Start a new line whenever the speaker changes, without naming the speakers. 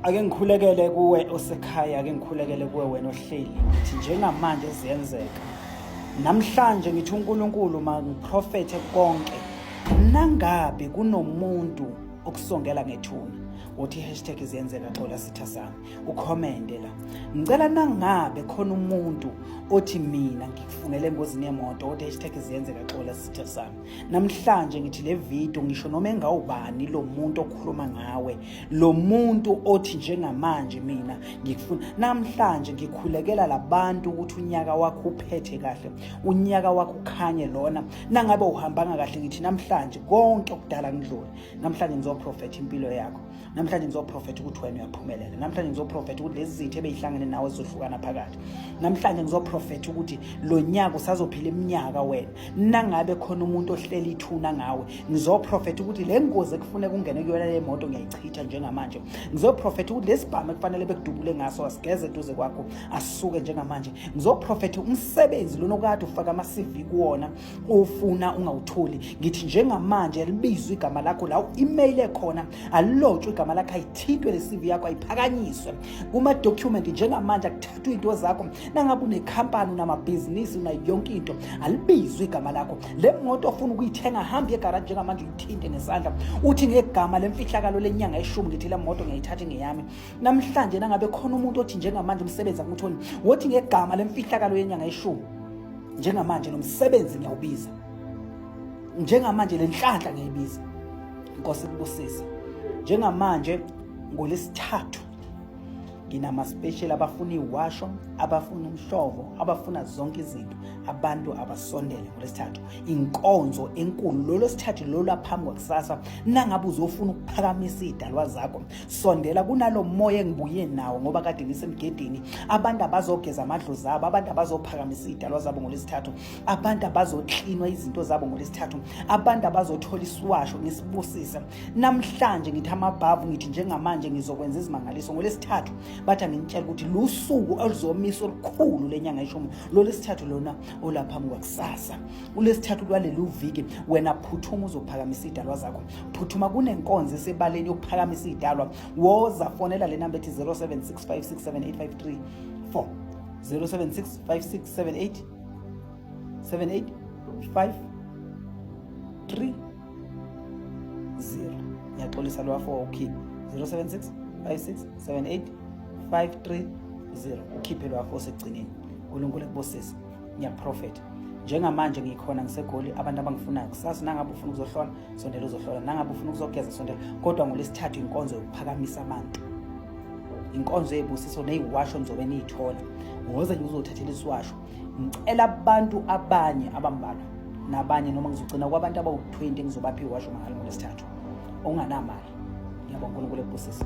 Ake ngikhulekele kuwe osekhaya, ake ngikhulekele kuwe wena ohleli. Ngithi njengamanje ziyenzeka. Namhlanje ngithi uNkulunkulu mangiprofethe konke. Nangabe kunomuntu okusongela ngethuna, uthi hashtag ziyenzeka xola sitha sami. Ucommente la. Ngicela nangabe khona umuntu othi mina ngikufungele engozini yemoto, uthi hashtag ziyenzeka xola sitha sami. Namhlanje ngithi le video ngisho noma engawubani lo muntu okhuluma ngawe, lo muntu othi njengamanje mina ngikufuna, namhlanje ngikhulekela labantu ukuthi unyaka wakho uphethe kahle, unyaka wakho ukhanye lona. Nangabe uhambanga kahle ngithi namhlanje konke okudala kudlule. Namhlanje ngizoprofetha impilo yakho. Namhlanje ngizoprofetha ukuthi wena uyaphumelela. Namhlanje ngizoprofetha ukuthi lezi zitha ebeyihlangene nawe zizohlukana phakathi. Namhlanje ngizoprofetha ukuthi lo nyaka usazophila iminyaka wena. Nangabe khona umuntu ohleli ithuna ngawe, ngizoprofetha ukuthi le ngozi ekufuneka ungene kuyona le moto ngiyayichitha njengamanje. Ngizoprofetha ukuthi lesibhamu ekufanele bekudubule ngaso asigeze eduze kwakho, asuke njengamanje. Ngizoprofetha umsebenzi lona okade ufaka ama-CV kuwona ufuna ungawutholi, ngithi njengamanje libizwe igama lakho la u-email ekhona, alilotshwe igama lakho, ayithintwe le CV yakho, ayiphakanyiswe kuma-document njengamanje, akuthathwe iy'nto zakho. Nangabe unekhampani, unamabhizinisi, unayo yonke into, alibizwe igama lakho. Le moto ofuna ukuyithenga, hambe egaraji njengamanje uyithinte ngesandla, uthi ngegama lemfihlakalo lenyanga yeshumi ngithi le moto ngiyayithatha ngeyami namhlanje. Nangabe khona umuntu othi njengamanje umsebenzi angiwutholi, wothi ngegama lemfihlakalo yenyanga yeshumi njengamanje lo msebenzi ngiyawubiza, njengamanje le nhlanhla ngiyayibiza. Inkosi ikubusise. Njengamanje ngolesithathu nginama-special, abafuna iwasho, abafuna umhlovo, abafuna zonke izinto, abantu abasondele ngolesithathu, inkonzo enkulu lolo sithathu lolu aphambi kwakusasa. Nangabe uzofuna ukuphakamisa iy'dalwa zakho, sondela kunalo moya engibuye nawo ngoba kade ngisemgedini. Abantu abazogeza amadlozi abo, abantu abazophakamisa iy'dalwa zabo ngolesithathu, abantu abazoklinwa izinto zabo ngolesithathu, abantu abazothola isiwasho ngisibusise namhlanje. Ngithi amabhavu, ngithi njengamanje ngizokwenza izimangaliso ngolesithathu. Bathi anginitshela ukuthi lusuku oluzomisa olukhulu lenyanga yeshumi, lolesithathu lona olaphambi kwakusasa, ulesithathu lwalelu viki. Wena phuthuma uzophakamisa idalwa zakho, phuthuma, kunenkonzo esebaleni yokuphakamisa idalwa. Woza, fonela le namba ethi 0765678534, 076 5678 78 5 3 0. Ngiyaxolisa, lo 4 ukhiphe 076 56 78 5 3 0, ukhiphe lo 4 sekugcineni. uNkulunkulu ekubusise. Ngiyaprofetha njengamanje, ngikhona ngiseGoli. Abantu abangifunayo kusasa, nangabe ufuna ukuzohlola, sondela uzohlola, nangabe ufuna ukuzogeza, sondela. Kodwa ngolesithathu inkonzo yokuphakamisa abantu, inkonzo yebusiso neyiwasho nizobe niyithola. Woza nje uzothathela isiwasho. Ngicela abantu abanye abambalwa nabanye, noma ngizogcina kwabantu abawu-20 engizobapha iwasho mahhala ngolesithathu, onganamali. Ngiyabonga, uNkulunkulu ekubusise.